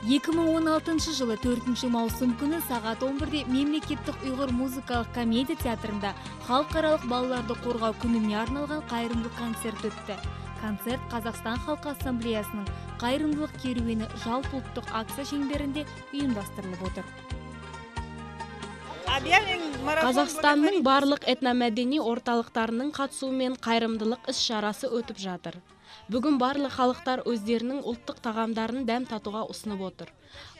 2016 жылы 4 маусым күні сағат 11-де мемлекеттік ұйғыр музыкалық комедия театрында халықаралық балаларды қорғау күніне арналған қайырымдылық концерт өтті. Концерт Қазақстан Халқы Ассамблеясының қайырымдылық керуені жалпы ұлттық акция шеңберінде ұйымдастырылып отыр. Қазақстанның барлық этномәдени орталықтарының қатысуымен қайырымдылық іс-шарасы өтіп жатыр. Бүгін барлық халықтар өздерінің ұлттық тағамдарын дәм татуға ұсынып отыр.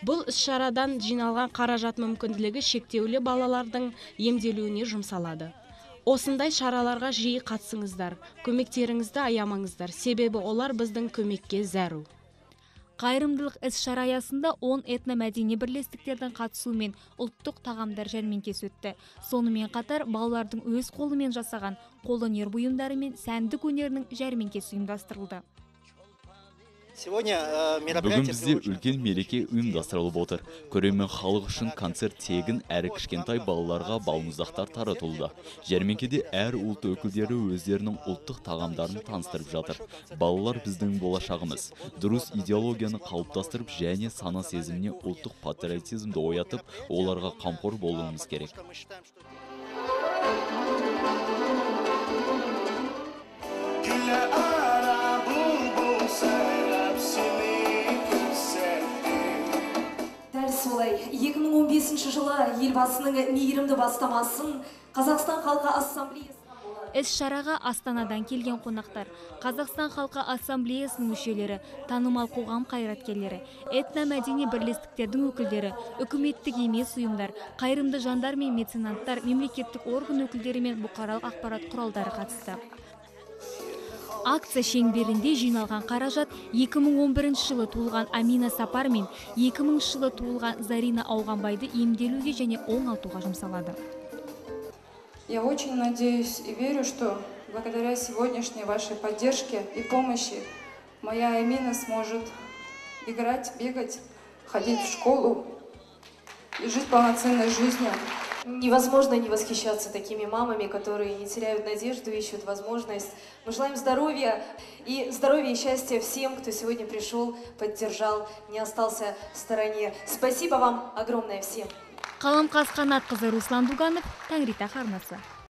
Бұл іс-шарадан жиналған қаражат мүмкіндігі шектеулі балалардың емделуіне жұмсалады. Осындай шараларға жиі қатысыңыздар, көмектеріңізді аямаңыздар, себебі олар біздің көмекке зәру. Қайырымдылық іс-шара аясында 10 этномәдени бірлестіктердің қатысуымен ұлттық тағамдар жәрмеңкесі өтті. Сонымен қатар балалардың өз қолымен жасаған қолөнер бұйымдары мен сәндік өнерінің жәрмеңкесі ұйымдастырылды. Бүгін бізде үлкен мереке ұйымдастырылып отыр. Көрермен халық үшін концерт тегін әрі кішкентай балаларға балмұздақтар таратылды. Жәрмеңкеде әр ұлт өкілдері өздерінің ұлттық тағамдарын таныстырып жатыр. Балалар біздің болашағымыз. Дұрыс идеологияны қалыптастырып және сана сезіміне ұлттық патриотизмді оятып, оларға қамқор болуымыз керек. Дәл солай 2015 жылы елбасының мейірімді бастамасын Қазақстан Халқы Ассамблеясына Іс-шараға Астанадан келген қонақтар, Қазақстан Халқы Ассамблеясының мүшелері, танымал қоғам қайраткерлері, этномәдени бірлестіктердің өкілдері, үкіметтік емес ұйымдар, қайырымды жандар мен меценаттар, мемлекеттік орган өкілдері мен бұқаралық ақпарат құралдары қатысты. Акция шеңберінде жиналған қаражат 2011 жылы туылған Амина Сапар мен 2000 жылы туылған Зарина Ауғанбайды емделуге және оңалтуға жұмсалады. Я очень надеюсь и верю, что благодаря сегодняшней вашей поддержке и помощи моя Амина сможет играть, бегать, ходить в школу и жить полноценной жизнью. Невозможно не восхищаться такими мамами, которые не теряют надежду, ищут возможность. Мы желаем здоровья и счастья всем, кто сегодня пришел, поддержал, не остался в стороне. Спасибо вам огромное всем. Қаламқас Қанатқызы, Руслан Дуганов, Таңри Тақ арнасы.